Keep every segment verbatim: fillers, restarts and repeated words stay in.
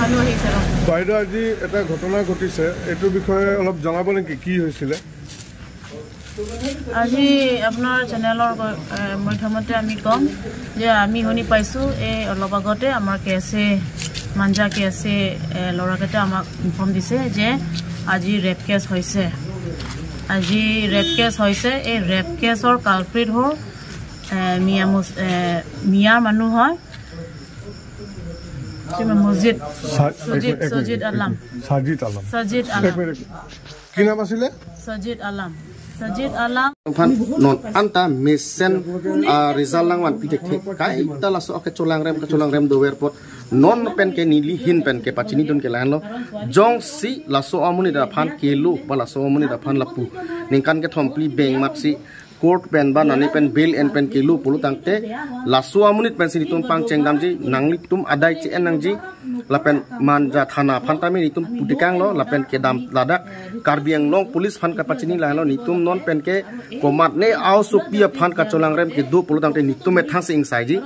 মানুহ আহিছে ৰ। বাইদেউ, আজি এটা ঘটনা ঘটিছে, এইটোৰ বিষয়ে অলপ জনাব নেকি, কি হৈছিলে? আজি আপোনাৰ চেনেলৰ গ-, এ, মাধ্যমতে আমি ক'ম যে আমি শুনি পাইছোঁ, এই অলপ আগতে আমাৰ কে এছ এ, মাঞ্জা কে এছ এ, এ, ল'ৰাকেইটা আমাক ইনফৰ্ম দিছে যে আজি ৰেপ কেছ হৈছে। আজি ৰেপ কেছ হৈছে। এই ৰেপ কেছৰ কালপ্ৰিট হ'ল, এ, মিয়া মুছ-, এ, মিয়াৰ মানুহ হয়। কি নাম? মছজিদ। চা-, এক সজিদ, মিনিট, এক সজিদ মিনিট, আলম। এক মিনিট। চাজিদ আলম। এক মিনিট, এক মিনিট। কি নাম আছিলে? সজিদ আলম। সজিদ Alam. Phan non anta mesen, ah, result langvan pi thekthe. Kaita laso akecholangrem, kecholangrem dover apot non pen ke neli ahin pen ke pachinidun ke lahenlo. Jongsi laso amonit aphan kelo, ba laso amonit aphan lapu ningkan kethom phli beng matsi court pen ba nani pen bail en pen kelo pulo tangte, laso amonit pensi netum pangcheng damji, nanglitum adai che-en nangji, lapen Manja thana aphan tame netum pu tekanglo, lapen kedam ladak Karbi Anglong Police aphan kapachini lahenlo, netum non pen ke komatne aosopi aphan kacholangrem kedo pulo tangte netum methang si ingsaiji,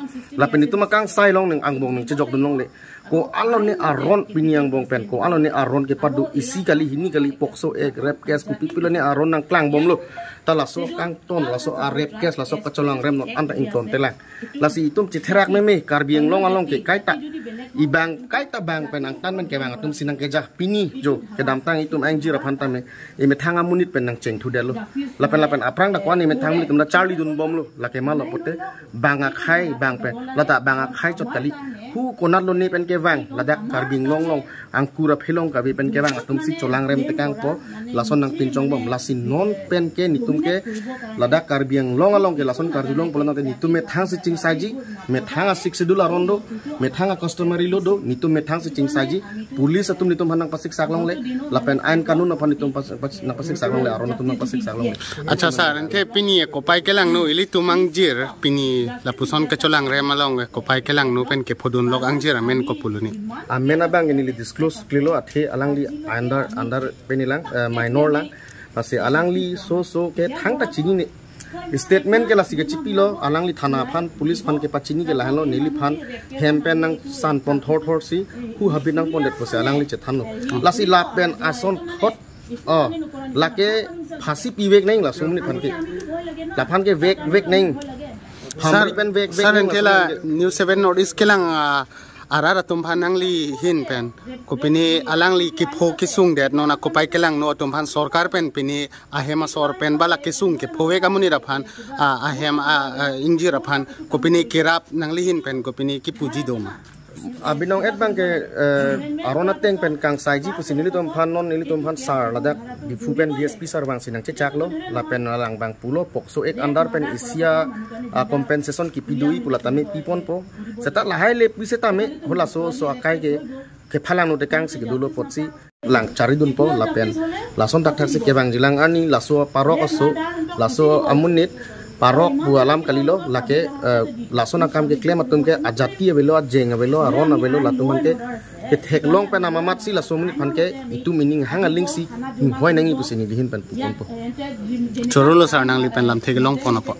lapen netum akangsai along ning angbong ning chejokdun longle. Ko-an lone aron pini angbong pen, ko-an lone aron kepado, isi kali, hini kali, POCSO Act, rape case, kopi pi lone aron nangklangbomlo. Ta laso kangton, laso a-rape case, laso kacholangrem non anta ingtontelang. Lasi itum chetherak meme, Karbi Anglong along ke kaita, ibang kaita bang pen angtan pen kevang atum si nangkeja. Pini jo, kedamtang itum angjir aphan tame, imethang amonit pen nangchengthudetlo. Lapen lapen aphrang dak ko-an imethang amonit atum ta charlidunbomlo, lake malo pulote, bang akhei bang pen, lata bang akhei chot kali. Hu konat lone pen kevang, ladak Karbi Anglong along, angkur aphelong kave pen kevang atum si cholangrem tekangpo, lason nangpinchongbom, lasi non pen ke netum ke, ladak Karbi Anglong along ke lason karjulong pulo tangte netum methang si chingsaiji, methang a-Sixth Schedule aron do, methang a-customary law do, netum methang si chingsaiji, police atum netum aphan nangpasiksak longle, lapen ain kanun aphan netum pas-, pas-, nangpasiksak longle, aron atum nangpasiksak longle. Acha sir, ante pini kopai kelangno ilitum angjir, pini lapuson kecholangrem along kopai kelangno pen kephodunlok angjir amen kopuloni? Amen abang neli disclose klelo, athe alangli under, under penilang, eh, minor lang. Lasi alangli so so ke thangta chinine. Statement ke lasi kechipilo, alangli thana aphan, police aphan kepachini ke lahenlo, neliphan hem pen nangsanpon thorthor si, hu habit nangpondet pusi alangli chethanlo. Lasi lapen asonthot, oh, lake phasi pivek nang laso amonit aphan ke. Laphan ke vek, vek nang. Hamri pen vek, vek sir, nang ante laso la amonit aphan ke. News seven North East kelang, ah, arat atum aphan nangli ahin pen, kopine alangli kepho kesungdet non akopai kelangno atum aphan sorkar pen pine ahem asor pen ba la kesung kephovek amonit aphan, ah, ahem, ah, ah, ingjir aphan, kopine kerap nangli ahin pen, kopine kipuji doma? Abinong et abang ke, eh, aron ateng pen kangsaiji pusi nelitum aphan non, nelitum aphan sir, ladak Diphu pen D S P sir abang si nangchechaklo, lapen alang abang pulo, POCSO Act under pen isi a, ah, compensation kipi do-i pu la tame piponpo. Seta lahai le pu setame, halaso so akai ke, kephalangno tekang si kedolo apotsi lang charidunpo, lapen lason thakthak si kevangji lang, ani laso parok aso, laso amonit parok pu alam kalilo, lake, eh, lason akam keklem atum ke ajati avelo, ajeng avelo, aron avelo, latum aphan ke ketheklong pen amamat si laso amonit aphan ke itum ining hang aling si hinghoi nangji pusi neli ahin pen puponpo. Chorolo sir, nangli pen lamthe kelongpon apot.